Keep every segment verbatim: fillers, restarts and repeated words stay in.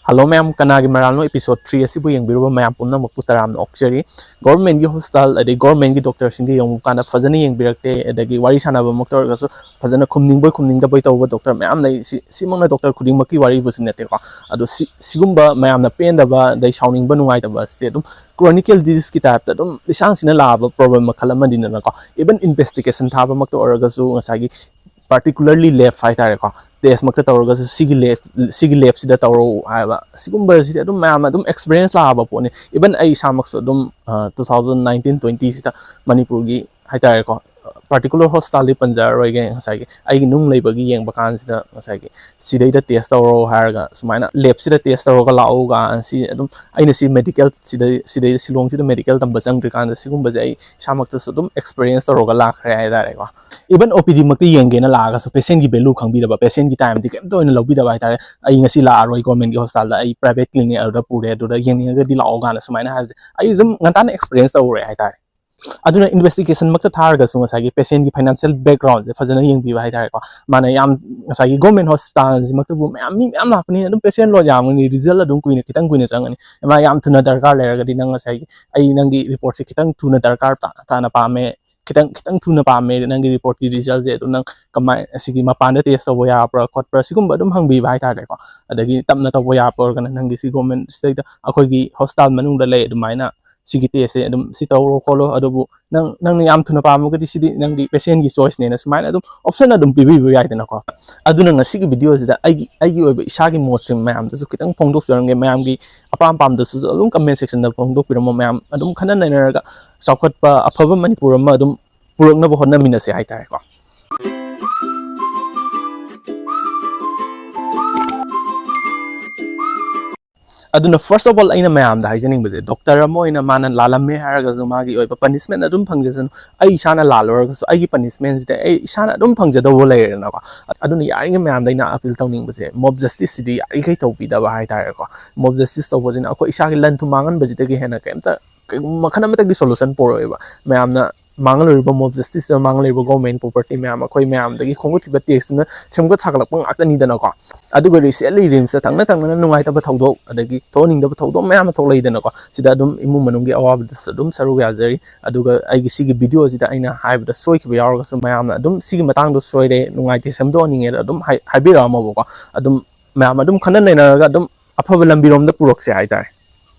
Hello ꯃꯌꯥꯝ, ꯀꯅꯥꯒꯤ ꯃꯔꯥꯜꯅꯣ episode three ꯑꯁꯤꯕꯨ ꯌꯦꯡꯕꯤꯔꯨꯕ ꯃꯌꯥꯝ ꯄꯨꯝꯅꯃꯛꯄꯨ ꯇꯔꯥꯝꯅ ꯑꯣꯛꯆꯔꯤ꯫ ꯒꯣꯔꯃꯦꯟꯒꯤ ꯍꯣꯁꯄꯤꯇꯥꯜ ꯑꯗꯩ ꯒꯣꯔꯃꯦꯟꯒꯤ ꯗꯣꯛꯇꯔꯁꯤꯡꯒ ꯌꯦꯡꯉꯨꯕ ꯀꯥꯟꯗ ꯐꯖꯅ ꯌꯦꯡꯕꯤꯔꯛꯇꯦ, ꯑꯗꯒꯤ ꯋꯥꯔꯤ ꯁꯥꯟꯅꯕꯃꯛꯇ ꯑꯣꯏꯔꯒꯁꯨ ꯐꯖꯅ ꯈꯨꯝꯅꯤꯡꯕꯣꯏ ꯈꯨꯝꯅꯤꯡꯗꯕꯣꯏ ꯇꯧꯕ ꯗꯣꯛꯇꯔ ꯃꯌꯥꯝ ꯂꯩ꯫ ꯁꯤ ꯁꯤꯃꯛꯅ ꯗꯣꯛꯇꯔ ꯈꯨꯗꯤꯡꯃꯛꯀꯤ ꯋꯥꯔꯤꯕꯨꯁꯨ ꯅꯠꯇꯦꯀꯣ꯫ ꯑꯗꯣ ꯁꯤ ꯁꯤꯒꯨꯝꯕ ꯃꯌꯥꯝꯅ ꯄꯦꯟꯗꯕ ꯑꯗꯩ ꯁꯥꯎꯅꯤꯡꯕ ꯅꯨꯡꯉꯥꯏꯇꯕ ꯑꯁꯤꯗꯤ ꯑꯗꯨꯝ chronical diseaseꯀꯤ typeꯇ ꯑꯗꯨꯝ ꯂꯤꯁꯥꯡꯁꯤꯟꯅ ꯂꯥꯛꯑꯕ problem ꯃꯈꯜ ꯑꯃꯅꯤꯗꯅꯀꯣ꯫ Even investigation ꯊꯥꯕꯃꯛꯇ ꯑꯣꯏꯔꯒꯁꯨ ꯉꯁꯥꯏꯒꯤ particularly lab ꯍꯥꯏꯇꯥꯔꯦꯀꯣ, testꯃꯛꯇ ꯇꯧꯔꯒꯁꯨ ꯁꯤꯒꯤ lab ꯁꯤꯒꯤ labꯁꯤꯗ ꯇꯧꯔꯣ ꯍꯥꯏꯕ ꯁꯤꯒꯨꯝꯕꯁꯤꯗꯤ ꯑꯗꯨꯝ ꯃꯌꯥꯝꯅ ꯑꯗꯨꯝ experience ꯂꯥꯛꯑꯕ ꯄꯣꯠꯅꯤ꯫ Even ꯑꯩ ꯏꯁꯥꯃꯛꯁꯨ ꯑꯗꯨꯝ two thousand nineteen twentyꯁꯤꯗ ꯃꯅꯤꯄꯨꯔꯒꯤ ꯍꯥꯏꯇꯥꯔꯦꯀꯣ, particular hospitalꯗꯤ ꯄꯟꯖꯔꯔꯣꯏꯒꯦ꯫ ꯉꯁꯥꯏꯒꯤ ꯑꯩꯒꯤ ꯅꯨꯡ ꯂꯩꯕꯒꯤ ꯌꯦꯡꯕ ꯀꯥꯟꯁꯤꯗ ꯉꯁꯥꯏꯒꯤ ꯁꯤꯗꯩꯗ test ꯇꯧꯔꯣ ꯍꯥꯏꯔꯒ ꯁꯨꯃꯥꯏꯅ labꯁꯤꯗ test ꯇꯧꯔꯒ ꯂꯥꯛꯎꯒ ꯁꯤ ꯑꯗꯨꯝ ꯑꯩꯅ ꯁꯤ medical ꯁꯤꯗ ꯁꯤꯗꯩ ꯁꯤꯂꯣꯡꯁꯤꯗ medical ꯇꯝꯕ ꯆꯪꯗ꯭ꯔꯤꯀꯥꯟꯗ ꯁꯤꯒꯨꯝꯕꯁꯦ ꯑꯩ ꯏꯁꯥꯃꯛꯇꯁꯨ ꯑꯗꯨꯝ experience ꯇꯧꯔꯒ ꯂꯥꯛꯈ꯭ꯔꯦ ꯍꯥꯏꯇꯥꯔꯦꯀꯣ꯫ Even OPDꯃꯛꯇ ꯌꯦꯡꯒꯦꯅ ꯂꯥꯛꯑꯒꯁꯨ patientꯀꯤ value ꯈꯪꯕꯤꯗꯕ, patientꯀꯤ timeꯗꯤ ꯀꯩꯝꯇ ꯑꯣꯏꯅ ꯂꯧꯕꯤꯗꯕ ꯍꯥꯏꯇꯥꯔꯦ꯫ ꯑꯩ ꯉꯁꯤ ꯂꯥꯛꯑꯔꯣꯏ governmentꯀꯤ hospitalꯗ, ꯑꯩ private clinic ꯑꯗꯨꯗ ꯄꯨꯔꯦ, ꯑꯗꯨꯗ ꯌꯦꯡꯅꯤꯡꯉꯒꯗꯤ ꯂꯥꯛꯑꯣ ꯀꯥꯏꯅ ꯁꯨꯃꯥꯏꯅ ꯍꯥꯏꯕꯁꯦ ꯑꯩ ꯑꯗꯨꯝ ꯉꯟꯇꯥꯅ experience ꯇꯧꯔꯦ ꯍꯥꯏꯇꯥꯔꯦ꯫ ꯑꯗꯨꯅ investigationꯃꯛꯇ ꯊꯥꯔꯒꯁꯨ ꯉꯁꯥꯏꯒꯤ patientꯀꯤ financial backgroundꯁꯦ ꯐꯖꯅ ꯌꯦꯡꯕꯤꯕ ꯍꯥꯏꯇꯥꯔꯦꯀꯣ꯫ ꯃꯥꯅ ꯌꯥꯝ ꯉꯁꯥꯏꯒꯤ government hospitalꯁꯤꯃꯛꯇꯕꯨ ꯃꯌꯥꯝ ꯃꯤ ꯃꯌꯥꯝ ꯂꯥꯛꯄꯅꯤ, ꯑꯗꯨꯝ patient load ꯌꯥꯝꯒꯅꯤ, result ꯑꯗꯨꯝ ꯀꯨꯏꯅ ꯈꯤꯇꯪ ꯀꯨꯏꯅ ꯆꯪꯒꯅꯤ꯫ ꯃꯥ ꯌꯥꯝ ꯊꯨꯅ ꯗꯔꯀꯥꯔ ꯂꯩꯔꯒꯗꯤ ꯅꯪ ꯉꯁꯥꯏꯒꯤ ꯑꯩ ꯅꯪꯒꯤ reportꯁꯦ ꯈꯤꯇꯪ ꯊꯨꯅ ꯗꯔꯀꯥꯔ ꯇꯥ- ꯇꯥꯅ ꯄꯥꯝꯃꯦ, ꯈꯤꯇꯪ ꯈꯤꯇꯪ ꯊꯨꯅ ꯄꯥꯝꯃꯦ, ꯅꯪꯒꯤ reportꯀꯤ resultꯁꯦ ꯑꯗꯨꯝ ꯅꯪ ꯀꯃꯥꯏ ꯑꯁꯤꯒꯤ ꯃꯄꯥꯟꯗ test ꯇꯧꯕ ꯌꯥꯕ꯭ꯔꯥ ꯈꯣꯠꯄ꯭ꯔꯥ ꯁꯤꯒꯨꯝꯕ ꯑꯗꯨꯝ ꯍꯪꯕꯤꯕ ꯍꯥꯏꯇꯥꯔꯦꯀꯣ꯫ ꯑꯗꯒꯤ ꯇꯞꯅ ꯇꯧꯕ ꯌꯥꯕ ꯑꯣꯏꯔꯒꯅ ꯅꯪꯒꯤ ꯁꯤ government ꯁꯤꯗꯩꯗ ꯑꯩꯈꯣꯏꯒꯤ hospital ꯃꯅꯨꯡꯗ ꯂꯩ ꯑꯗꯨꯃꯥꯏꯅ ꯁꯤꯒꯤ testꯁꯦ ꯑꯗꯨꯝ ꯁꯤ ꯇꯧꯔꯣ ꯈꯣꯠꯂꯣ, ꯑꯗꯨꯕꯨ ꯅꯪ ꯅꯪꯅ ꯌꯥꯝ ꯊꯨꯅ ꯄꯥꯝꯃꯒꯗꯤ ꯁꯤꯗꯤ ꯅꯪꯒꯤ patientꯀꯤ choiceꯅꯦꯅ ꯁꯨꯃꯥꯏꯅ ꯑꯗꯨꯝ option ꯑꯗꯨꯝ ꯄꯤꯕꯤꯕ ꯌꯥꯏꯗꯅꯀꯣ꯫ ꯑꯗꯨꯅ ꯉꯁꯤꯒꯤ videoꯁꯤꯗ ꯑꯩꯒꯤ ꯑꯩꯒꯤ ꯑꯣꯏꯕ ꯏꯁꯥꯒꯤ ꯃꯣꯠꯁꯦ ꯃꯌꯥꯝꯗꯁꯨ ꯈꯤꯇꯪ ꯐꯣꯡꯗꯣꯛꯆꯔꯝꯒꯦ꯫ ꯃꯌꯥꯝꯒꯤ ꯑꯄꯥꯝ ꯄꯥꯝꯗꯁꯨ ꯑꯗꯨꯝ comment sectionꯗ ꯐꯣꯡꯗꯣꯛꯄꯤꯔꯝꯃꯣ꯫ ꯃꯌꯥꯝ ꯑꯗꯨꯝ ꯈꯟꯅ ꯅꯩꯅꯔꯒ ꯆꯥꯎꯈꯠꯄ ꯑꯐꯕ ꯃꯅꯤꯄꯨꯔ ꯑꯃ ꯑꯗꯨꯝ ꯄꯨꯔꯛꯅꯕ ꯍꯣꯠꯅꯃꯤꯟꯅꯁꯦ ꯍꯥꯏꯇꯥꯔꯦꯀꯣ꯫ ꯑꯗꯨꯅ first of all ꯑꯩꯅ ꯃꯌꯥꯝꯗ ꯍꯥꯏꯖꯅꯤꯡꯕꯁꯦ, ꯗꯣꯛꯇꯔ ꯑꯃ ꯑꯣꯏꯅ ꯃꯥꯅ ꯂꯥꯜꯂꯝꯃꯦ ꯍꯥꯏꯔꯒꯁꯨ ꯃꯥꯒꯤ ꯑꯣꯏꯕ punishment ꯑꯗꯨꯝ ꯐꯪꯖꯁꯅꯨ꯫ ꯑꯩ ꯏꯁꯥꯅ ꯂꯥꯜꯂꯨꯔꯒꯁꯨ ꯑꯩꯒꯤ punishmentꯁꯤꯗꯤ ꯑꯩ ꯏꯁꯥꯅ ꯑꯗꯨꯝ ꯐꯪꯖꯗꯧꯕ ꯂꯩꯔꯦꯅꯀꯣ꯫ ꯑꯗꯨꯅ ꯌꯥꯔꯤꯉꯩ ꯃꯌꯥꯝꯗ ꯑꯩꯅ appeal ꯇꯧꯅꯤꯡꯕꯁꯦ, mob justiceꯁꯤꯗꯤ ꯌꯥꯔꯤꯈꯩ ꯇꯧꯕꯤꯗꯕ ꯍꯥꯏꯇꯥꯔꯦꯀꯣ꯫ Mob justice ꯇꯧꯕꯁꯤꯅ ꯑꯩꯈꯣꯏ ꯏꯁꯥꯒꯤ ꯂꯟ ꯊꯨꯝ ꯃꯥꯡꯍꯟꯕꯁꯤꯗꯒꯤ ꯍꯦꯟꯅ ꯀꯩꯝꯇ ꯀꯩꯒꯨꯝꯕ ꯃꯈꯜ ꯑꯃꯠꯇꯒꯤ solution ꯄꯨꯔꯛꯑꯣꯏꯕ꯫ ꯃꯌꯥꯝꯅ ꯃꯥꯡꯍꯜꯂꯨꯔꯤꯕ mob justice, ꯃꯥꯡꯍꯜꯂꯨꯔꯤꯕ government property ꯃꯌꯥꯝ, ꯑꯩꯈꯣꯏ ꯃꯌꯥꯝꯗꯒꯤ ꯈꯣꯝꯒꯠꯈꯤꯕ tax ꯇꯨꯅ ꯁꯦꯝꯒꯠ ꯁꯥꯒꯠꯂꯛꯄ ꯉꯥꯛꯇꯅꯤꯗꯅꯀꯣ꯫ ꯑꯗꯨꯒ recently RIMS ꯇ ꯊꯪꯅ ꯊꯪꯅꯅ ꯅꯨꯡꯉꯥꯏꯇꯕ ꯊꯧꯗꯣꯛ, ꯑꯗꯒꯤ ꯊꯣꯛꯍꯟꯅꯤꯡꯗꯕ ꯊꯧꯗꯣꯛ ꯃꯌꯥꯝ ꯑꯃ ꯊꯣꯛꯂꯛꯏꯗꯅꯀꯣ꯫ ꯁꯤꯗ ꯑꯗꯨꯝ ꯏꯃꯨꯡ ꯃꯅꯨꯡꯒꯤ ꯑꯋꯥꯕꯗꯁꯨ ꯑꯗꯨꯝ ꯁꯔꯨꯛ ꯌꯥꯖꯔꯤ꯫ ꯑꯗꯨꯒ ꯑꯩꯒꯤ ꯁꯤꯒꯤ video ꯁꯤꯗ ꯑꯩꯅ ꯍꯥꯏꯕꯗ ꯁꯣꯏꯈꯤꯕ ꯌꯥꯎꯔꯒꯁꯨ ꯃꯌꯥꯝꯅ ꯑꯗꯨꯝ ꯁꯤꯒꯤ ꯃꯇꯥꯡꯗꯣ ꯁꯣꯏꯔꯦ, ꯅꯨꯡꯉꯥꯏꯇꯦ, ꯁꯦꯝꯗꯣꯛꯍꯟꯅꯤꯡꯉꯦꯅ ꯑꯗꯨꯝ ꯍꯥꯏ-, ꯍꯥꯏꯕꯤꯔꯛꯑꯝꯃꯣꯕꯀꯣ꯫ ꯑꯗꯨꯝ ꯃꯌꯥꯝ ꯑꯗꯨꯝ ꯈꯟꯅ ꯅꯩꯅꯔꯒ ꯑꯗꯨꯝ ꯑꯐꯕ ꯂꯝꯕꯤꯔꯣꯝꯗ ꯄꯨꯔꯛꯁꯦ ꯍꯥꯏꯇꯥꯔꯦ꯫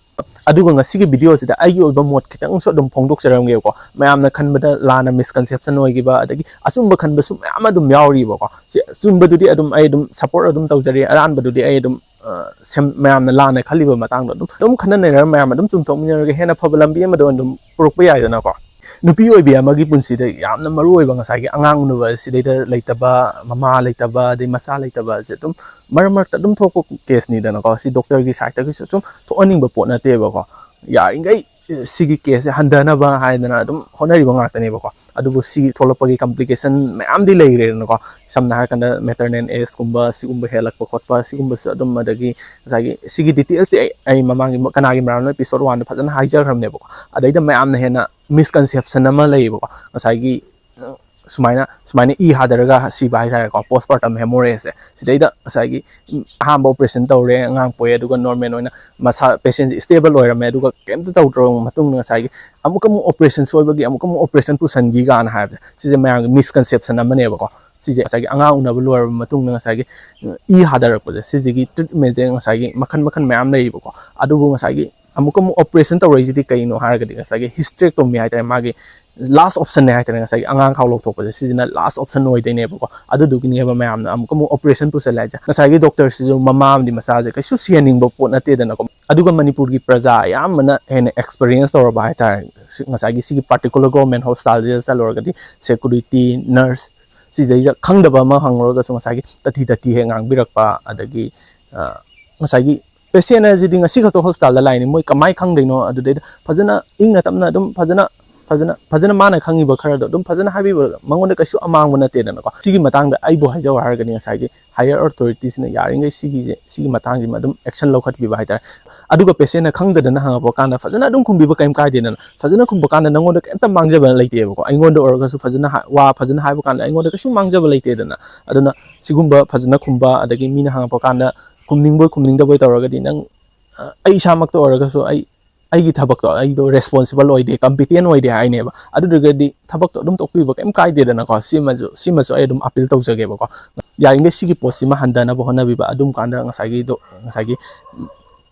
ꯑꯗꯨꯒ ꯉꯁꯤꯒꯤ video ꯁꯤꯗ ꯑꯩꯒꯤ ꯑꯣꯏꯕ ꯃꯣꯠ ꯈꯤꯇꯪꯁꯨ ꯑꯗꯨꯝ ꯐꯣꯡꯗꯣꯛꯆꯔꯝꯒꯦꯕꯀꯣ꯫ ꯃꯌꯥꯝꯅ ꯈꯟꯕꯗ ꯂꯥꯟꯅ misconception ꯑꯣꯏꯈꯤꯕ, ꯑꯗꯒꯤ ꯑꯆꯨꯝꯕ ꯈꯟꯕꯁꯨ ꯃꯌꯥꯝ ꯑꯗꯨꯝ ꯌꯥꯎꯔꯤꯕꯀꯣ꯫ ꯁꯤ ꯑꯆꯨꯝꯕꯗꯨꯗꯤ ꯑꯗꯨꯝ ꯑꯩ ꯑꯗꯨꯝ support ꯑꯗꯨꯝ ꯇꯧꯖꯔꯤ, ꯑꯔꯥꯟꯕꯗꯨꯗꯤ ꯑꯩ ꯑꯗꯨꯝ, ꯑ, ꯁꯦꯝ-, ꯃꯌꯥꯝꯅ ꯂꯥꯟꯅ ꯈꯜꯂꯤꯕ ꯃꯇꯥꯡꯗꯣ ꯑꯗꯨꯝ, ꯑꯗꯨꯝ ꯈꯟꯅ ꯅꯩꯅꯔꯒ ꯃꯌꯥꯝ ꯑꯗꯨꯝ ꯆꯨꯝꯊꯣꯛꯃꯤꯟꯅꯔꯒ ꯍꯦꯟꯅ ꯐꯕ ꯂꯝꯕꯤ ꯑꯃꯗ ꯑꯗꯨꯝ ꯄꯨꯔꯛꯄ ꯌꯥꯏꯗꯅꯀꯣ꯫ ꯅꯨꯄꯤ ꯑꯣꯏꯕꯤ ꯑꯃꯒꯤ ꯄꯨꯟꯁꯤꯗ ꯌꯥꯝꯅ ꯃꯔꯨ ꯑꯣꯏꯕ ꯉꯁꯥꯏꯒꯤ ꯑꯉꯥꯡ ꯎꯅꯕ ꯁꯤꯗꯩꯗ ꯂꯩꯇꯕ, ꯃꯃꯥ ꯂꯩꯇꯕ, ꯑꯗꯩ ꯃꯆꯥ ꯂꯩꯇꯕ ꯑꯁꯦ ꯑꯗꯨꯝ ꯃꯔꯛ ꯃꯔꯛꯇ ꯑꯗꯨꯝ ꯊꯣꯛꯄ case ꯅꯤꯗꯅꯀꯣ꯫ ꯁꯤ doctor ꯒꯤ side ꯇꯒꯤꯁꯨ ꯁꯨꯝ ꯊꯣꯛꯍꯟꯅꯤꯡꯕ ꯄꯣꯠ ꯅꯠꯇꯦꯕꯀꯣ꯫ ꯌꯥꯔꯤꯈꯩ ꯁꯤꯒꯤ case ꯁꯦ ꯍꯟꯊꯅꯕ ꯍꯥꯏꯗꯅ ꯑꯗꯨꯝ ꯍꯣꯠꯅꯔꯤꯕ ꯉꯥꯛꯇꯅꯦꯕꯀꯣ꯫ ꯑꯗꯨꯕꯨ ꯁꯤ ꯊꯣꯛꯂꯛꯄꯒꯤ complication ꯃꯌꯥꯝꯗꯤ ꯂꯩꯔꯦꯗꯅꯀꯣ꯫ ꯁꯝꯅ ꯍꯥꯏꯔꯀꯥꯟꯗ maternal age ꯀꯨꯝꯕ ꯁꯤꯒꯨꯝꯕ ꯍꯦꯜꯂꯛꯄ ꯈꯣꯠꯄ ꯁꯤꯒꯨꯝꯕꯁꯨ ꯑꯗꯨꯝ, ꯑꯗꯒꯤ ꯉꯁꯥꯏꯒꯤ ꯁꯤꯒꯤ details ꯁꯦ ꯑꯩ, ꯑꯩ ꯃꯃꯥꯡꯒꯤ ꯀꯅꯥꯒꯤ ꯃꯔꯝꯅꯣ episode one ꯗ ꯐꯖꯅ ꯍꯥꯏꯖꯈ꯭ꯔꯕꯅꯦꯕꯀꯣ꯫ ꯑꯗꯩꯗ ꯃꯌꯥꯝꯅ ꯍꯦꯟꯅ misconception ꯑꯃ ꯂꯩꯌꯦꯕꯀꯣ꯫ ꯉꯁꯥꯏꯒꯤ, ꯑ, ꯁꯨꯃꯥꯏꯅ, ꯁꯨꯃꯥꯏꯅ ꯏ ꯍꯥꯗꯔꯒ ꯁꯤꯕ ꯍꯥꯏꯇꯥꯔꯦꯀꯣ, postpartum hemorrhage ꯁꯦ꯫ ꯁꯤꯗꯩꯗ ꯉꯁꯥꯏꯒꯤ, ꯎꯝ, ꯑꯍꯥꯟꯕ operation ꯇꯧꯔꯦ, ꯑꯉꯥꯡ ꯄꯣꯛꯑꯦ, ꯑꯗꯨꯒ normal ꯑꯣꯏꯅ ꯃꯁꯥ, patient ꯁꯦ stable ꯑꯣꯏꯔꯝꯃꯦ, ꯑꯗꯨꯒ ꯀꯩꯝꯇ ꯇꯧꯗ꯭ꯔꯕ ꯃꯇꯨꯡꯗ ꯉꯁꯥꯏꯒꯤ ꯑꯃꯨꯛꯀ ꯑꯃꯨꯛ operation ꯁꯣꯏꯕꯒꯤ ꯑꯃꯨꯛꯀ ꯑꯃꯨꯛ operation ꯄꯨꯁꯟꯈꯤ ꯀꯥꯏꯅ ꯍꯥꯏꯕꯁꯦ, ꯁꯤꯁꯦ ꯃꯌꯥꯝꯒꯤ misconception ꯑꯃꯅꯦꯕꯀꯣ꯫ ꯁꯤꯁꯦ ꯉꯁꯥꯏꯒꯤ ꯑꯉꯥꯡ ꯎꯅꯕ ꯂꯣꯏꯔꯕ ꯃꯇꯨꯡꯗ ꯉꯁꯥꯏꯒꯤ, ꯎꯝ, ꯏ ꯍꯥꯗꯔꯛꯄꯁꯦ, ꯁꯤꯁꯤꯒꯤ treatment ꯁꯦ ꯉꯁꯥꯏꯒꯤ ꯃꯈꯜ ꯃꯈꯜ ꯃꯌꯥꯝ ꯂꯩꯌꯦꯕꯀꯣ꯫ ꯑꯗꯨꯕꯨ ꯉꯁꯥꯏꯒꯤ ꯑꯃꯨꯛꯀ ꯑꯃꯨꯛ operation ꯇꯧꯔꯛꯏꯁꯤꯗꯤ ꯀꯩꯅꯣ ꯍꯥꯏꯔꯒꯗꯤ, ꯉꯁꯥꯏꯒꯤ hysterectomy ꯍꯥꯏꯇꯥꯔꯦ, ꯃꯥꯒꯤ last option ꯅꯦ ꯍꯥꯏꯇꯥꯔꯦ, ꯉꯁꯥꯏꯒꯤ ꯑꯉꯥꯡ ꯈꯥꯎ ꯂꯧꯊꯣꯛꯄꯁꯦ, ꯁꯤꯁꯤꯅ last option ꯑꯣꯏꯗꯣꯏꯅꯦꯕꯀꯣ꯫ ꯑꯗꯨꯗꯨꯒꯤꯅꯦꯕ ꯃꯌꯥꯝꯅ ꯑꯃꯨꯛꯀ ꯑꯃꯨꯛ operation ꯄꯨꯁꯜꯂꯦ ꯍꯥꯏꯁꯦ꯫ ꯉꯁꯥꯏꯒꯤ doctor ꯁꯤꯁꯨ ꯃꯃꯥ ꯑꯃꯗꯤ ꯃꯆꯥꯁꯦ ꯀꯩꯁꯨ ꯁꯤꯍꯟꯅꯤꯡꯕ ꯄꯣꯠ ꯅꯠꯇꯦꯗꯅꯀꯣ꯫ ꯑꯗꯨꯒ ꯃꯅꯤꯄꯨꯔꯒꯤ ꯄ꯭ꯔꯖꯥ ꯑꯌꯥꯝꯕꯅ ꯍꯦꯟꯅ experience ꯇꯧꯔꯕ ꯍꯥꯏꯇꯥꯔꯦ, ꯁꯤ-, ꯉꯁꯥꯏꯒꯤ ꯁꯤꯒꯤ particular government hospital ꯁꯤꯗ ꯆꯠꯂꯨꯔꯒꯗꯤ security, nurse, ꯁꯤꯗꯩꯗ ꯈꯪꯗꯕ ꯑꯃ ꯍꯪꯉꯨꯔꯒꯁꯨ ꯉꯁꯥꯏꯒꯤ ꯇꯊꯤ ꯇꯊꯤ ꯍꯦꯛ ꯉꯥꯡꯕꯤꯔꯛꯄ, ꯑꯗꯒꯤ, ꯑ, ꯉꯁꯥꯏꯒꯤ patient ꯍꯥꯏꯁꯤꯗꯤ ꯉꯁꯤ ꯈꯛꯇ hospital ꯗ ꯂꯥꯛꯏꯅꯤ, ꯃꯣꯏ ꯀꯃꯥꯏꯅ ꯈꯪꯗꯣꯏꯅꯣ? ꯑꯗꯨꯗꯩꯗ ꯐꯖꯅ ꯏꯪꯅ ꯇꯞꯅ ꯑꯗꯨꯝ ꯐꯖꯅ ꯐꯖꯅ ꯐꯖꯅ ꯃꯥꯅ ꯈꯪꯉꯤꯕ ꯈꯔꯗꯣ ꯑꯗꯨꯝ ꯐꯖꯅ ꯍꯥꯏꯕꯤꯕ, ꯃꯉꯣꯟꯗ ꯀꯩꯁꯨ ꯑꯃꯥꯡꯕ ꯅꯠꯇꯦꯗꯅꯀꯣ꯫ ꯁꯤꯒꯤ ꯃꯇꯥꯡꯗ ꯑꯩꯕꯨ ꯍꯥꯏꯖꯧ ꯍꯥꯏꯔꯒꯗꯤ ꯉꯁꯥꯏꯒꯤ higher authority ꯁꯤꯅ ꯌꯥꯔꯤꯈꯩ ꯁꯤꯒꯤꯁꯦ, ꯁꯤꯒꯤ ꯃꯇꯥꯡꯁꯤꯃ ꯑꯗꯨꯝ action ꯂꯧꯈꯠꯄꯤꯕ ꯍꯥꯏꯇꯥꯔꯦ꯫ ꯑꯗꯨꯒ patient ꯅ ꯈꯪꯗꯗꯅ ꯍꯪꯉꯛꯄ ꯀꯥꯟꯗ ꯐꯖꯅ ꯑꯗꯨꯝ ꯈꯨꯝꯕꯤꯕ ꯀꯩꯝ ꯀꯥꯏꯗꯦꯗꯅ꯫ ꯐꯖꯅ ꯈꯨꯝꯕ ꯀꯥꯟꯗ ꯅꯪꯉꯣꯟꯗ ꯀꯩꯝꯇ ꯃꯥꯡꯖꯕ ꯂꯩꯇꯦꯕꯀꯣ꯫ ꯑꯩꯉꯣꯟꯗ ꯑꯣꯏꯔꯒꯁꯨ ꯐꯖꯅ ꯍꯥ-, ꯋꯥ ꯐꯖꯅ ꯍꯥꯏꯕ ꯀꯥꯟꯗ ꯑꯩꯉꯣꯟꯗ ꯀꯩꯁꯨ ꯃꯥꯡꯖꯕ ꯂꯩꯇꯦꯗꯅ꯫ ꯑꯗꯨꯅ ꯁꯤꯒꯨꯝꯕ ꯐꯖꯅ ꯈꯨꯝꯕ, ꯑꯗꯒꯤ ꯃꯤꯅ ꯍꯪꯉꯛꯄ ꯀꯥꯟꯗ ꯈꯨꯝꯅꯤꯡꯕꯣꯏ ꯈꯨꯝꯅꯤꯡꯗꯕꯣꯏ ꯇꯧꯔꯒꯗꯤ ꯅꯪ, ꯑ, ꯑꯩ ꯏꯁꯥꯃꯛꯇ ꯑꯣꯏꯔꯒꯁꯨ ꯑꯩ, ꯑꯩꯒꯤ ꯊꯕꯛꯇꯣ ꯑꯩꯗꯣ responsible ꯑꯣꯏꯗꯦ, competent ꯑꯣꯏꯗꯦ ꯍꯥꯏꯅꯦꯕ꯫ ꯑꯗꯨꯗꯨꯒꯗꯤ ꯊꯕꯛꯇꯣ ꯑꯗꯨꯝ ꯇꯣꯛꯄꯤꯕ ꯀꯩꯝ ꯀꯥꯏꯗꯦꯗꯅꯀꯣ꯫ ꯁꯤꯃꯁꯨ, ꯁꯤꯃꯁꯨ ꯑꯩ ꯑꯗꯨꯝ appeal ꯇꯧꯖꯒꯦꯕꯀꯣ꯫ ꯌꯥꯔꯤꯈꯩ ꯁꯤꯒꯤ ꯄꯣꯠꯁꯤꯃ ꯍꯟꯊꯅꯕ ꯍꯣꯠꯅꯕꯤꯕ꯫ ꯑꯗꯨꯝ ꯀꯥꯟꯗ ꯉꯁꯥꯏꯒꯤꯗꯣ, ꯉꯁꯥꯏꯒꯤ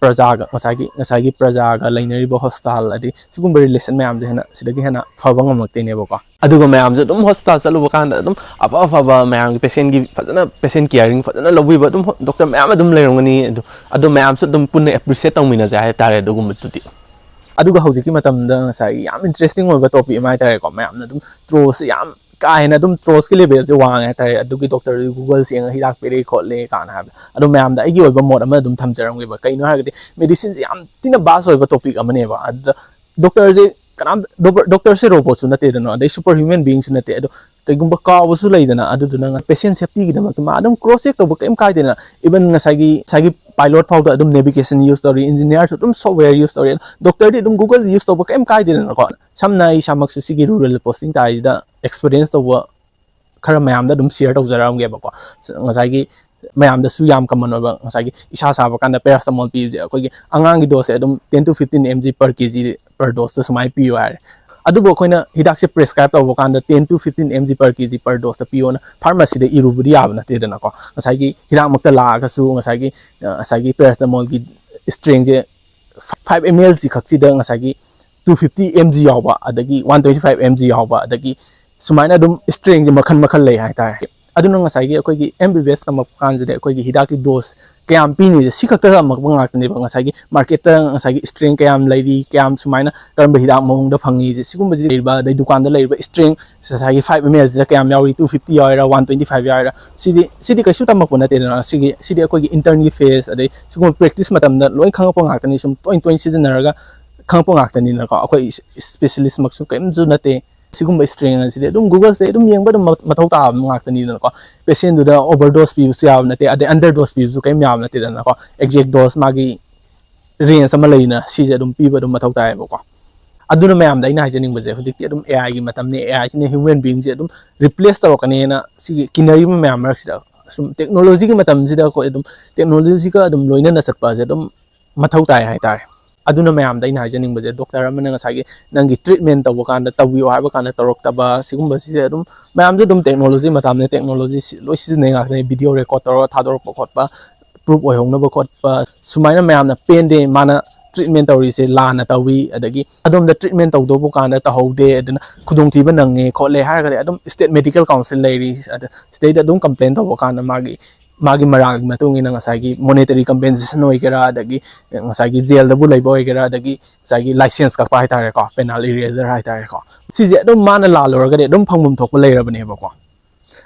ꯄ꯭ꯔꯖꯥꯒ, ꯉꯁꯥꯏꯒꯤ, ꯉꯁꯥꯏꯒꯤ ꯄ꯭ꯔꯖꯥꯒ ꯂꯩꯅꯔꯤꯕ hospital, ꯑꯗꯩ ꯁꯤꯒꯨꯝꯕ relation ꯃꯌꯥꯝꯁꯦ ꯍꯦꯟꯅ, ꯁꯤꯗꯒꯤ ꯍꯦꯟꯅ ꯐꯕ ꯉꯝꯃꯛꯇꯣꯏꯅꯦꯕꯀꯣ꯫ ꯑꯗꯨꯒ ꯃꯌꯥꯝꯁꯨ ꯑꯗꯨꯝ hospital ꯆꯠꯂꯨꯕ ꯀꯥꯟꯗ ꯑꯗꯨꯝ ꯑꯐ ꯑꯐꯕ ꯃꯌꯥꯝꯒꯤ patient ꯀꯤ ꯐꯖꯅ, patient caring ꯐꯖꯅ ꯂꯧꯕꯤꯕ ꯑꯗꯨꯝ ꯍꯣ-, doctor ꯃꯌꯥꯝ ꯑꯗꯨꯝ ꯂꯩꯔꯝꯒꯅꯤ꯫ ꯑꯗꯨ, ꯑꯗꯨ ꯃꯌꯥꯝꯁꯨ ꯑꯗꯨꯝ ꯄꯨꯟꯅ appreciate ꯇꯧꯃꯤꯟꯅꯁꯦ ꯍꯥꯏꯇꯥꯔꯦ ꯑꯗꯨꯒꯨꯝꯕꯗꯨꯗꯤ꯫ ꯑꯗꯨꯒ ꯍꯧꯖꯤꯛꯀꯤ ꯃꯇꯝꯗ ꯉꯁꯥꯏꯒꯤ ꯌꯥꯝ interesting ꯑꯣꯏꯕ topic ꯑꯃ ꯍꯥꯏꯇꯥꯔꯦꯀꯣ, ꯃꯌꯥꯝꯅ ꯑꯗꯨꯝ troll ꯁꯦ ꯌꯥꯝ ꯀꯥ ꯍꯦꯟꯅ ꯑꯗꯨꯝ troll ꯀꯤ level ꯁꯦ ꯋꯥꯡꯉꯦ ꯍꯥꯏꯇꯥꯔꯦ꯫ ꯑꯗꯨꯒꯤ doctor ꯗꯨ Google ꯁꯦꯡꯉꯒ ꯍꯤꯗꯥꯛ ꯄꯤꯔꯛꯏ ꯈꯣꯠꯂꯦ ꯀꯥꯏꯅ ꯍꯥꯏꯕꯗ, ꯑꯗꯣ ꯃꯌꯥꯝꯗ ꯑꯩꯒꯤ ꯑꯣꯏꯕ ꯃꯣꯠ ꯑꯃ ꯑꯗꯨꯝ ꯊꯝꯖꯔꯝꯒꯦꯕ꯫ ꯀꯩꯅꯣ ꯍꯥꯏꯔꯒꯗꯤ, medicine ꯁꯦ ꯌꯥꯝ ꯊꯤꯅ vast ꯑꯣꯏꯕ topic ꯑꯃꯅꯦꯕ꯫ ꯑꯗꯨꯗ doctor ꯁꯦ ꯀꯅꯥꯝ, doctor ꯁꯦ robot ꯁꯨ ꯅꯠꯇꯦꯗꯅ, ꯑꯗꯩ super human being ꯁꯨ ꯅꯠꯇꯦ꯫ ꯑꯗꯣ ꯀꯩꯒꯨꯝꯕ ꯀꯥꯎꯕꯁꯨ ꯂꯩꯗꯅ, ꯑꯗꯨꯗꯨꯅ patient safety ꯒꯤꯗꯃꯛꯇ ꯃꯥ ꯑꯗꯨꯝ cross check ꯇꯧꯕ ꯀꯩꯝ ꯀꯥꯏꯗꯦꯗꯅ꯫ Even ꯉꯁꯥꯏꯒꯤ, ꯉꯁꯥꯏꯒꯤ pilot ꯐꯥꯎꯗ ꯑꯗꯨꯝ navigation use ꯇꯧꯔꯤ, engineer ꯁꯨ ꯑꯗꯨꯝ software use ꯇꯧꯔꯤ, doctor ꯗꯤ ꯑꯗꯨꯝ Google use ꯇꯧꯕ ꯀꯩꯝ ꯀꯥꯏꯗꯦꯗꯅꯀꯣ꯫ ꯁꯝꯅ ꯑꯩ ꯏꯁꯥꯃꯛꯁꯨ ꯁꯤꯒꯤ rural posting ꯇꯥꯔꯤꯁꯤꯗ experience ꯇꯧꯕ ꯈꯔ ꯃꯌꯥꯝꯗ ꯑꯗꯨꯝ share ꯇꯧꯖꯔꯛꯑꯝꯒꯦꯕꯀꯣ꯫ ꯉꯁꯥꯏꯒꯤ ꯃꯌꯥꯝꯗꯁꯨ ꯌꯥꯝ common ꯑꯣꯏꯕ, ꯉꯁꯥꯏꯒꯤ ꯏꯁꯥ ꯁꯥꯕ ꯀꯥꯟꯗ paracetamol ꯄꯤꯕꯁꯦ, ꯑꯩꯈꯣꯏꯒꯤ ꯑꯉꯥꯡꯒꯤ dose ꯁꯦ ꯑꯗꯨꯝ ten to fifteen M G per K G per dose ꯇ ꯁꯨꯃꯥꯏꯅ ꯄꯤꯌꯨ ꯍꯥꯏꯔꯦ꯫ ꯑꯗꯨꯕꯨ ꯑꯩꯈꯣꯏꯅ ꯍꯤꯗꯥꯛꯁꯦ prescribe ꯇꯧꯕ ꯀꯥꯟꯗ ten to fifteen M G per K G per dose ꯇ ꯄꯤꯌꯣꯅ pharmacy ꯗ ꯏꯔꯨꯕꯗꯤ ꯌꯥꯕ ꯅꯠꯇꯦꯗꯅꯀꯣ꯫ ꯉꯁꯥꯏꯒꯤ ꯍꯤꯗꯥꯛꯃꯛꯇ ꯂꯥꯛꯑꯒꯁꯨ ꯉꯁꯥꯏꯒꯤ, ꯑ, ꯉꯁꯥꯏꯒꯤ paracetamol ꯒꯤ strength ꯁꯦ five M L ꯁꯤ ꯈꯛꯁꯤꯗ ꯉꯁꯥꯏꯒꯤ two fifty M G ꯌꯥꯎꯕ, ꯑꯗꯒꯤ one twenty five M G ꯌꯥꯎꯕ, ꯑꯗꯒꯤ ꯁꯨꯃꯥꯏꯅ ꯑꯗꯨꯝ strength ꯁꯦ ꯃꯈꯜ ꯃꯈꯜ ꯂꯩ ꯍꯥꯏꯇꯥꯔꯦ꯫ ꯑꯗꯨꯅ ꯉꯁꯥꯏꯒꯤ ꯑꯩꯈꯣꯏꯒꯤ M B B S ꯇꯝꯃꯛꯄ ꯀꯥꯟꯁꯤꯗ ꯑꯩꯈꯣꯏꯒꯤ ꯍꯤꯗꯥꯛꯀꯤ dose ꯀꯌꯥꯝ ꯄꯤꯅꯤꯁꯦ ꯁꯤ ꯈꯛꯇ ꯇꯝꯃꯛꯄ ꯉꯥꯛꯇꯅꯦꯕ꯫ ꯉꯁꯥꯏꯒꯤ market ꯇ ꯉꯁꯥꯏꯒꯤ strength ꯀꯌꯥꯝ ꯂꯩꯔꯤ, ꯀꯌꯥꯝ ꯁꯨꯃꯥꯏꯅ ꯀꯔꯝꯕ ꯍꯤꯗꯥꯛ ꯃꯑꯣꯡꯗ ꯐꯪꯉꯤꯁꯦ, ꯁꯤꯒꯨꯝꯕꯁꯤ ꯂꯩꯔꯤꯕ, ꯑꯗꯩ ꯗꯨꯀꯥꯟꯗ ꯂꯩꯔꯤꯕ strength ꯉꯁꯥꯏꯒꯤ five M L ꯁꯤꯗ ꯀꯌꯥꯝ ꯌꯥꯎꯔꯤ, two fifty ꯌꯥꯎꯔꯤꯔꯥ, one twenty five ꯌꯥꯎꯔꯤꯔꯥ, ꯁꯤꯗꯤ, ꯁꯤꯗꯤ ꯀꯩꯁꯨ ꯇꯝꯃꯛꯄ ꯅꯠꯇꯦꯗꯅ꯫ ꯁꯤꯒꯤ, ꯁꯤꯗꯤ ꯑꯩꯈꯣꯏꯒꯤ intern ꯒꯤ phase, ꯑꯗꯩ ꯁꯤꯒꯨꯝꯕ practice ꯃꯇꯝꯗ ꯂꯣꯏ ꯈꯪꯉꯛꯄ ꯉꯥꯛꯇꯅꯤ꯫ ꯁꯨꯝ ꯇꯣꯏꯅ ꯇꯣꯏꯅ ꯁꯤꯖꯤꯟꯅꯔꯒ ꯈꯪꯉꯛꯄ ꯉꯥꯛꯇꯅꯤꯅꯀꯣ꯫ ꯑꯩꯈꯣꯏ ꯏꯁ-, ꯏꯁꯄꯦꯁꯤꯌꯦꯂꯤꯁꯃꯛꯁꯨ ꯀꯔꯤꯝꯁꯨ ꯅꯠꯇꯦ꯫ ꯁꯤꯒꯨꯝꯕ ꯏꯁꯇ꯭ꯔꯦꯟ ꯑꯁꯤꯗꯤ ꯑꯗꯨꯝ ꯒꯨꯒꯜꯁꯤꯗ ꯑꯗꯨꯝ ꯌꯦꯡꯕ ꯑꯗꯨꯝ ꯃ-, ꯃꯊꯧ ꯇꯥꯕ ꯉꯥꯛꯇꯅꯤꯗꯅꯀꯣ꯫ ꯄꯦꯁꯦꯟꯗꯨꯗ ꯑꯣꯚꯔꯗꯣꯁ ꯄꯤꯕꯁꯨ ꯌꯥꯕ ꯅꯠꯇꯦ, ꯑꯗꯩ ꯑꯟꯗꯔ ꯗꯣꯁ ꯄꯤꯕꯁꯨ ꯀꯔꯤꯝ ꯌꯥꯕ ꯅꯠꯇꯦꯗꯅꯀꯣ꯫ ꯑꯦꯛꯖꯦꯛ ꯗꯣꯁ ꯃꯥꯒꯤ ꯔꯦꯟꯖ ꯑꯃ ꯂꯩꯅ ꯁꯤꯁꯦ ꯑꯗꯨꯝ ꯄꯤꯕ ꯑꯗꯨꯝ ꯃꯊꯧ ꯇꯥꯏꯌꯦꯕꯀꯣ꯫ ꯑꯗꯨꯅ ꯃꯌꯥꯝꯗ ꯑꯩꯅ ꯍꯥꯏꯖꯅꯤꯡꯕꯁꯦ, ꯍꯧꯖꯤꯛꯇꯤ ꯑꯗꯨꯝ ꯑꯦ ꯑꯥꯏꯒꯤ ꯃꯇꯝꯅꯤ, ꯑꯦ ꯑꯥꯏꯁꯤꯅ ꯍ꯭ꯌꯨꯃꯦꯟ ꯕꯤꯡꯁꯦ ꯑꯗꯨꯝ ꯔꯤꯄ꯭ꯂꯦꯁ ꯇꯧꯔꯛꯀꯅꯤꯅ ꯁꯤꯒꯤ ꯀꯤꯅꯔꯤꯕ ꯃꯌꯥꯝ ꯃꯔꯛꯁꯤꯗ, ꯁꯨꯝ ꯇꯦꯛꯅꯣꯂꯣꯖꯤꯒꯤ ꯃꯇꯝꯁꯤꯗ ꯑꯩꯈꯣꯏ ꯑꯗꯨꯝ ꯇꯦꯛꯅꯣꯂꯣꯖꯤꯒ ꯑꯗꯨꯝ ꯂꯣꯏꯅꯅ ꯆꯠꯄ ꯑꯁꯦ ꯑꯗꯨꯝ ꯃꯊꯧ ꯇꯥꯏ ꯍꯥꯏꯇꯥꯔꯦ꯫ ꯑꯗꯨꯅ ꯃꯌꯥꯝꯗ ꯑꯩꯅ ꯍꯥꯏꯖꯅꯤꯡꯕꯁꯦ, ꯗꯣꯛꯇꯔ ꯑꯃꯅ ꯉꯁꯥꯏꯒꯤ ꯅꯪꯒꯤ ꯇ꯭ꯔꯤꯠꯃꯦꯟ ꯇꯧꯕ ꯀꯥꯟꯗ ꯇꯧꯕꯤꯌꯣ ꯍꯥꯏꯕ ꯀꯥꯟꯗ ꯇꯧꯔꯛꯇꯕ, ꯁꯤꯒꯨꯝꯕꯁꯤꯁꯦ ꯑꯗꯨꯝ ꯃꯌꯥꯝꯁꯦ ꯑꯗꯨꯝ ꯇꯦꯛꯅꯣꯂꯣꯖꯤ ꯃꯇꯝꯅꯦ, ꯇꯦꯛꯅꯣꯂꯣꯖꯤ ꯁꯤ-, ꯂꯣꯏ ꯁꯤꯖꯤꯟꯅꯩ ꯉꯥꯛꯇꯅꯦ꯫ ꯚꯤꯗꯤꯑꯣ ꯔꯦꯀꯣꯔꯠ ꯇꯧꯔꯒ ꯊꯥꯗꯣꯔꯛꯄ ꯈꯣꯠꯄ, ꯄ꯭ꯔꯨꯞ ꯑꯣꯏꯍꯧꯅꯕ ꯈꯣꯠꯄ, ꯁꯨꯃꯥꯏꯅ ꯃꯌꯥꯝꯅ ꯄꯦꯟꯗꯦ, ꯃꯥꯅ ꯇ꯭ꯔꯤꯠꯃꯦꯟ ꯇꯧꯔꯤꯁꯦ ꯂꯥꯟꯅ ꯇꯧꯏ, ꯑꯗꯒꯤ ꯑꯗꯣꯝꯗ ꯇ꯭ꯔꯤꯠꯃꯦꯟ ꯇꯧꯗꯧꯕ ꯀꯥꯟꯗ ꯇꯧꯍꯧꯗꯦ, ꯑꯗꯨꯅ ꯈꯨꯗꯣꯡꯊꯤꯕ ꯅꯪꯉꯦ ꯈꯣꯠꯂꯦ ꯍꯥꯏꯔꯒꯗꯤ ꯑꯗꯨꯝ ꯁ꯭ꯇꯦꯠ ꯃꯦꯗꯤꯀꯦꯜ ꯀꯥꯎꯟꯁꯤꯜ ꯂꯩꯔꯤ, ꯑꯗ ꯁꯤꯗꯩꯗ ꯑꯗꯨꯝ ꯀꯝꯄ꯭ꯂꯦꯟ ꯇꯧꯕ ꯀꯥꯟꯗ ꯃꯥꯒꯤ, ꯃꯥꯒꯤ ꯃꯔꯥꯜꯒꯤ ꯃꯇꯨꯡ ꯏꯟꯅ ꯉꯁꯥꯏꯒꯤ ꯃꯣꯅꯦꯇꯔꯤ ꯀꯝꯄꯦꯟꯁꯦꯁꯟ ꯑꯣꯏꯒꯦꯔꯥ, ꯑꯗꯒꯤ ꯉꯁꯥꯏꯒꯤ ꯖꯦꯜꯗꯕꯨ ꯂꯩꯕ ꯑꯣꯏꯒꯦꯔꯥ, ꯑꯗꯒꯤ ꯉꯁꯥꯏꯒꯤ ꯂꯥꯏꯁꯦꯟꯁ ꯀꯛꯄ ꯍꯥꯏꯇꯥꯔꯦꯀꯣ, ꯄꯦꯅꯥꯜ ꯏꯔꯦꯖꯔ ꯍꯥꯏꯇꯥꯔꯦꯀꯣ, ꯁꯤꯁꯦ ꯑꯗꯨꯝ ꯃꯥꯅ ꯂꯥꯜꯂꯨꯔꯒꯗꯤ ꯑꯗꯨꯝ ꯐꯪꯐꯝ ꯊꯣꯛꯄ ꯂꯩꯔꯕꯅꯦꯕꯀꯣ꯫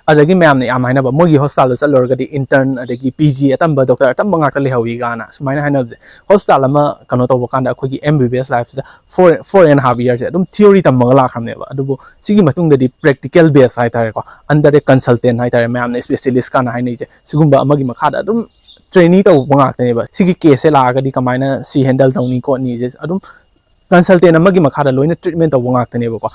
ꯑꯗꯒꯤ ꯃꯌꯥꯝꯅ ꯌꯥꯝ ꯍꯥꯏꯅꯕ, ꯃꯣꯏꯒꯤ ꯍꯣꯁꯄꯤꯇꯥꯜꯗ ꯆꯠꯂꯨꯔꯒꯗꯤ ꯏꯟꯇꯔꯟ ꯑꯗꯒꯤ ꯄꯤ ꯖꯤ ꯑꯇꯝꯕ, ꯗꯣꯛꯇꯔ ꯑꯇꯝꯕ ꯉꯥꯛꯇ ꯂꯩꯍꯧꯋꯤ ꯀꯥꯏꯅ ꯁꯨꯃꯥꯏꯅ ꯍꯥꯏꯅꯕꯁꯦ꯫ ꯍꯣꯁꯄꯤꯇꯥꯜ ꯑꯃ ꯀꯩꯅꯣ ꯇꯧꯕ ꯀꯥꯟꯗ ꯑꯩꯈꯣꯏꯒꯤ ꯑꯦꯝ ꯕꯤ ꯕꯤ ꯑꯦꯁ ꯂꯥꯏꯐꯁꯤꯗ ꯐꯣꯔ, ꯐꯣꯔ ꯑꯦꯟ ꯍꯥꯐ ꯏꯌꯔꯁꯦ ꯑꯗꯨꯝ ꯊꯤꯑꯣꯔꯤ ꯇꯝꯃꯒ ꯂꯥꯛꯈ꯭ꯔꯕꯅꯦꯕ꯫ ꯑꯗꯨꯕꯨ ꯁꯤꯒꯤ ꯃꯇꯨꯡꯗꯗꯤ ꯄ꯭ꯔꯦꯛꯇꯤꯀꯦꯜ ꯕꯦꯁ ꯍꯥꯏꯇꯥꯔꯦꯀꯣ, ꯑꯟꯗꯔ ꯑꯦ ꯀꯟꯁꯜꯇꯦꯟ ꯍꯥꯏꯇꯥꯔꯦ, ꯃꯌꯥꯝꯅ ꯏꯁꯄꯦꯁꯤꯌꯦꯂꯤꯁ ꯀꯥꯟꯅ ꯍꯥꯏꯅꯩꯁꯦ, ꯁꯤꯒꯨꯝꯕ ꯑꯃꯒꯤ ꯃꯈꯥꯗ ꯑꯗꯨꯝ ꯇ꯭ꯔꯦꯅꯤ ꯇꯧꯕ ꯉꯥꯛꯇꯅꯦꯕ꯫ ꯁꯤꯒꯤ ꯀꯦꯁꯁꯦ ꯂꯥꯛꯑꯒꯗꯤ ꯀꯃꯥꯏꯅ ꯁꯤ ꯍꯦꯟꯗꯜ ꯇꯧꯅꯤ ꯈꯣꯠꯅꯤꯁꯦ ꯑꯗꯨꯝ ꯀꯟꯁꯜꯇꯦꯟ ꯑꯃꯒꯤ ꯃꯈꯥꯗ ꯂꯣꯏꯅ ꯇ꯭ꯔꯤꯠꯃꯦꯟ ꯇꯧꯕ ꯉꯥꯛꯇꯅꯦꯕꯀꯣ꯫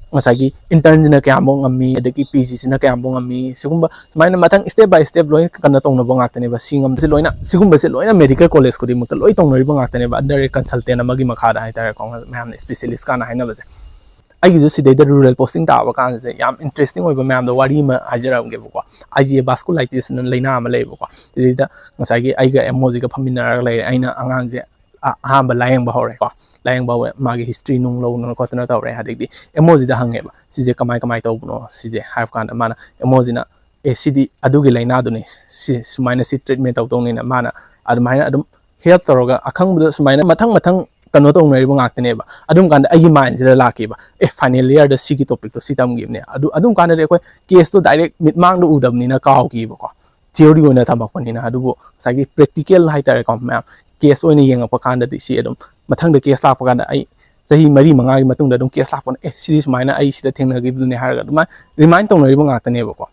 ꯉꯁꯥꯏꯒꯤ ꯏꯟꯇꯔꯟꯁꯤꯅ ꯀꯌꯥꯃꯨꯛ ꯉꯝꯃꯤ, ꯑꯗꯒꯤ ꯄꯤ ꯖꯤꯁꯤꯅ ꯀꯌꯥꯃꯨꯛ ꯉꯝꯃꯤ, ꯁꯤꯒꯨꯝꯕ ꯁꯨꯃꯥꯏꯅ ꯃꯊꯪ ꯁ꯭ꯇꯦꯞ ꯕꯥꯏ ꯁ꯭ꯇꯦꯞ ꯂꯣꯏꯅ ꯀꯩꯅꯣ ꯇꯧꯅꯕ ꯉꯥꯛꯇꯅꯦꯕ꯫ ꯁꯤ ꯉꯝꯕꯁꯦ ꯂꯣꯏꯅ, ꯁꯤꯒꯨꯝꯕꯁꯦ ꯂꯣꯏꯅ ꯃꯦꯗꯤꯀꯦꯜ ꯀꯣꯂꯦꯖ ꯈꯨꯗꯤꯡꯃꯛꯇ ꯂꯣꯏ ꯇꯧꯅꯔꯤꯕ ꯉꯥꯛꯇꯅꯦꯕ, ꯑꯟꯗꯔ ꯑꯦ ꯀꯟꯁꯜꯇꯦꯟ ꯑꯃꯒꯤ ꯃꯈꯥꯗ ꯍꯥꯏꯇꯥꯔꯦꯀꯣ, ꯃꯌꯥꯝꯅ ꯏꯁꯄꯦꯁꯤꯌꯦꯂꯤꯁ ꯀꯥꯟꯅ ꯍꯥꯏꯅꯕꯁꯦ꯫ ꯑꯩꯒꯤꯁꯨ ꯁꯤꯗꯩꯗ ꯔꯨꯔꯦꯜ ꯄꯣꯁꯇꯤꯡ ꯇꯥꯕ ꯀꯥꯟꯁꯤꯗ ꯌꯥꯝ ꯏꯟꯇꯔꯦꯁꯇꯤꯡ ꯑꯣꯏꯕ ꯃꯌꯥꯝꯗꯣ ꯋꯥꯔꯤ ꯑꯃ ꯍꯥꯏꯖꯔꯝꯒꯦꯕꯀꯣ꯫ ꯑꯥꯏ ꯖꯤ ꯑꯦ ꯚꯥꯁꯀꯨꯂꯥꯏꯇꯤꯁꯅ ꯂꯩꯅꯥ ꯑꯃ ꯂꯩꯌꯦꯕꯀꯣ꯫ ꯁꯤꯗꯩꯗ ꯉꯁꯥꯏꯒꯤ ꯑꯩꯒ ꯑꯦꯝ ꯑꯣꯁꯤꯒ ꯐꯝꯃꯤꯟꯅꯔꯒ ꯂꯩꯔꯦ꯫ ꯑꯩꯅ ꯑꯉꯥꯡꯁꯦ ꯑ-, ꯑꯍꯥꯟꯕ ꯂꯥꯏꯌꯦꯡꯕ ꯍꯧꯔꯦꯀꯣ꯫ ꯂꯥꯏꯌꯦꯡꯕ ꯍꯧꯔꯦ, ꯃꯥꯒꯤ ꯍꯤꯁꯇ꯭ꯔꯤ ꯅꯨꯡ ꯂꯧꯗꯅ ꯈꯣꯠꯇꯅ ꯇꯧꯔꯦ꯫ ꯑꯗꯒꯤꯗꯤ ꯑꯦꯝ ꯑꯣꯁꯤꯗ ꯍꯪꯉꯦꯕ, "ꯁꯤꯁꯦ ꯀꯃꯥꯏ ꯀꯃꯥꯏ ꯇꯧꯕꯅꯣ ꯁꯤꯁꯦ?" ꯍꯥꯏꯕ ꯀꯥꯟꯗ ꯃꯥꯅ, ꯑꯦꯝ ꯑꯣꯁꯤꯅ, "ꯑꯦ, ꯁꯤꯗꯤ ꯑꯗꯨꯒꯤ ꯂꯥꯏꯅꯥꯗꯨꯅꯤ, ꯁꯤ ꯁꯨꯃꯥꯏꯅ ꯁꯤ ꯇ꯭ꯔꯤꯠꯃꯦꯟ ꯇꯧꯗꯧꯅꯤꯅ" ꯃꯥꯅ ꯑꯗꯨꯃꯥꯏꯅ ꯑꯗꯨꯝ ꯍꯦꯜꯞ ꯇꯧꯔꯒ ꯑꯈꯪꯕꯗꯣ ꯁꯨꯃꯥꯏꯅ ꯃꯊꯪ ꯃꯊꯪ ꯀꯩꯅꯣ ꯇꯧꯅꯔꯤꯕ ꯉꯥꯛꯇꯅꯦꯕ꯫ ꯑꯗꯨꯝ ꯀꯥꯟꯗ ꯑꯩꯒꯤ ꯃꯥꯏꯟꯁꯤꯗ ꯂꯥꯛꯈꯤꯕ, "ꯑꯦ, ꯐꯥꯏꯅꯦꯜ ꯏꯌꯥꯔꯗ ꯁꯤꯒꯤ ꯇꯣꯄꯤꯛꯇꯣ ꯁꯤ ꯇꯝꯈꯤꯕꯅꯦ"꯫ ꯑꯗꯨ, ꯑꯗꯨꯝ ꯀꯥꯟꯗꯗꯤ ꯑꯩꯈꯣꯏ ꯀꯦꯁꯇꯣ ꯗꯥꯏꯔꯦꯛ ꯃꯤꯠꯃꯥꯡꯗ ꯎꯗꯕꯅꯤꯅ ꯀꯥꯎꯈꯤꯕꯀꯣ, ꯊꯤꯑꯣꯔꯤ ꯑꯣꯏꯅ ꯇꯝꯃꯛꯄꯅꯤꯅ꯫ ꯑꯗꯨꯕꯨ ꯉꯁꯥꯏꯒꯤ ꯄ꯭ꯔꯦꯛꯇꯤꯀꯦꯜ ꯍꯥꯏꯇꯥꯔꯦꯀꯣ, ꯃꯌꯥꯝ ꯀꯦꯁ ꯑꯣꯏꯅ ꯌꯦꯡꯉꯛꯄ ꯀꯥꯟꯗꯗꯤ ꯁꯤ ꯑꯗꯨꯝ ꯃꯊꯪꯗ ꯀꯦꯁ ꯂꯥꯛꯄ ꯀꯥꯟꯗ ꯑꯩ ꯆꯍꯤ ꯃꯔꯤ ꯃꯉꯥꯒꯤ ꯃꯇꯨꯡꯗ ꯑꯗꯨꯝ ꯀꯦꯁ ꯂꯥꯛꯄꯅ, "ꯑꯦ, ꯁꯤꯗꯤ ꯁꯨꯃꯥꯏꯅ ꯑꯩ ꯁꯤꯗ ꯊꯦꯡꯅꯈꯤꯕꯗꯨꯅꯦ" ꯍꯥꯏꯔꯒ ꯑꯗꯨꯃꯥꯏꯅ ꯔꯤꯃꯥꯏꯟ ꯇꯧꯅꯔꯤꯕ ꯉꯥꯛꯇꯅꯦꯕꯀꯣ꯫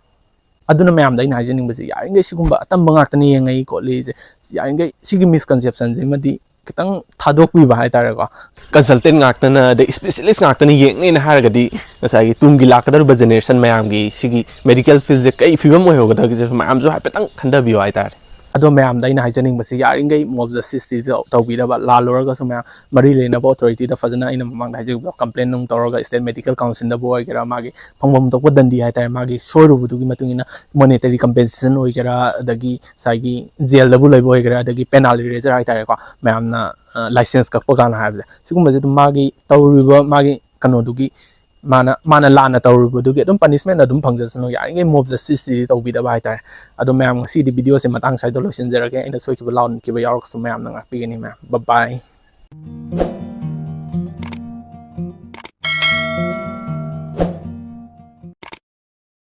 ꯑꯗꯨꯅ ꯃꯌꯥꯝꯗ ꯑꯩꯅ ꯍꯥꯏꯖꯅꯤꯡꯕꯁꯦ, ꯌꯥꯔꯤꯈꯩ ꯁꯤꯒꯨꯝꯕ ꯑꯇꯝꯕ ꯉꯥꯛꯇꯅ ꯌꯦꯡꯉꯛꯏ ꯈꯣꯠꯂꯤꯁꯦ, ꯌꯥꯔꯤꯈꯩ ꯁꯤꯒꯤ ꯃꯤꯁꯀꯟꯁꯦꯞꯁꯟꯁꯤꯃꯗꯤ ꯈꯤꯇꯪ ꯊꯥꯗꯣꯛꯄꯤꯕ ꯍꯥꯏꯇꯥꯔꯦꯀꯣ꯫ ꯀꯟꯁꯜꯇꯦꯟ ꯉꯥꯛꯇꯅ, ꯑꯗꯩ ꯏꯁꯄꯤꯁꯦꯂꯤꯁ ꯉꯥꯛꯇꯅ ꯌꯦꯡꯅꯦꯅ ꯍꯥꯏꯔꯒꯗꯤ, ꯉꯁꯥꯏꯒꯤ ꯇꯨꯡꯒꯤ ꯂꯥꯛꯀꯗꯧꯔꯤꯕ ꯖꯦꯅꯦꯔꯦꯁꯟ ꯃꯌꯥꯝꯒꯤ ꯁꯤꯒꯤ ꯃꯦꯗꯤꯀꯦꯜ ꯐꯤꯜꯁꯦ ꯀꯩ ꯐꯤꯕꯝ ꯑꯣꯏꯍꯧꯒꯗꯒꯦꯁꯦ ꯃꯌꯥꯝꯁꯨ ꯍꯥꯏꯐꯦꯠꯇꯪ ꯈꯟꯊꯕꯤꯌꯨ ꯍꯥꯏꯇꯥꯔꯦ꯫ ꯑꯗꯣ ꯃꯌꯥꯝꯗ ꯑꯩꯅ ꯍꯥꯏꯖꯅꯤꯡꯕꯁꯤ, ꯌꯥꯔꯤꯈꯩ ꯃꯣꯕ ꯖꯁꯇꯤꯁꯇꯤ ꯇꯧꯕꯤꯗꯕ, ꯂꯥꯜꯂꯨꯔꯒꯁꯨ ꯃꯌꯥꯝ ꯃꯔꯤ ꯂꯩꯅꯕ ꯑꯣꯊꯣꯔꯤꯇꯤꯗ ꯐꯖꯅ, ꯑꯩꯅ ꯃꯃꯥꯡꯗ ꯍꯥꯏꯖꯈꯤꯕꯗꯣ, ꯀꯝꯄ꯭ꯂꯦꯟ ꯅꯨꯡ ꯇꯧꯔꯒ, ꯏꯁꯇꯦꯠ ꯃꯦꯗꯤꯀꯦꯜ ꯀꯥꯎꯟꯁꯤꯜꯗꯕꯨ ꯑꯣꯏꯒꯦꯔꯥ, ꯃꯥꯒꯤ ꯐꯪꯐꯝ ꯊꯣꯛꯄ ꯗꯟꯗꯤ ꯍꯥꯏꯇꯥꯔꯦ, ꯃꯥꯒꯤ ꯁꯣꯏꯔꯨꯕꯗꯨꯒꯤ ꯃꯇꯨꯡ ꯏꯟꯅ ꯃꯣꯅꯦꯇꯔꯤ ꯀꯝꯄꯦꯟꯁꯦꯁꯟ ꯑꯣꯏꯒꯦꯔꯥ, ꯑꯗꯒꯤ ꯉꯁꯥꯏꯒꯤ ꯖꯦꯜꯗꯕꯨ ꯂꯩꯕ ꯑꯣꯏꯒꯦꯔꯥ, ꯑꯗꯒꯤ ꯄꯦꯅꯥꯜ ꯏꯔꯦꯖꯔ ꯍꯥꯏꯇꯥꯔꯦꯀꯣ, ꯃꯌꯥꯝꯅ ꯂꯥꯏꯁꯦꯟꯁ ꯀꯛꯄ ꯀꯥꯟꯗ ꯍꯥꯏꯕꯁꯦ, ꯁꯤꯒꯨꯝꯕꯁꯦ ꯑꯗꯨꯝ ꯃꯥꯒꯤ ꯇꯧꯔꯤꯕ, ꯃꯥꯒꯤ ꯀꯩꯅꯣꯗꯨꯒꯤ, ꯃꯥꯅ ꯃꯥꯅ ꯂꯥꯟꯅ ꯇꯧꯔꯨꯕꯗꯨꯒꯤ ꯑꯗꯨꯝ ꯄꯅꯤꯁꯃꯦꯟ ꯑꯗꯨꯝ ꯐꯪꯖꯁꯅꯨ, ꯌꯥꯔꯤꯉꯩ ꯃꯣꯕ ꯖꯁꯇꯤꯁꯇꯤ ꯇꯧꯕꯤꯗꯕ ꯍꯥꯏꯇꯥꯔꯦ꯫ ꯑꯗꯣ ꯃꯌꯥꯝ, ꯉꯁꯤꯗꯤ ꯚꯤꯗꯤꯑꯣꯁꯦ ꯃꯇꯥꯡ ꯁ꯭ꯋꯥꯏꯗ ꯂꯣꯏꯁꯤꯟꯖꯔꯒꯦ꯫ ꯑꯩꯅ ꯁꯣꯏꯈꯤꯕ ꯂꯥꯟꯈꯤꯕ ꯌꯥꯎꯔꯒꯁꯨ ꯃꯌꯥꯝꯅ ꯉꯥꯛꯄꯤꯒꯅꯤ ꯃꯌꯥꯝ꯫ ꯕꯥꯏ ꯕꯥꯏ꯫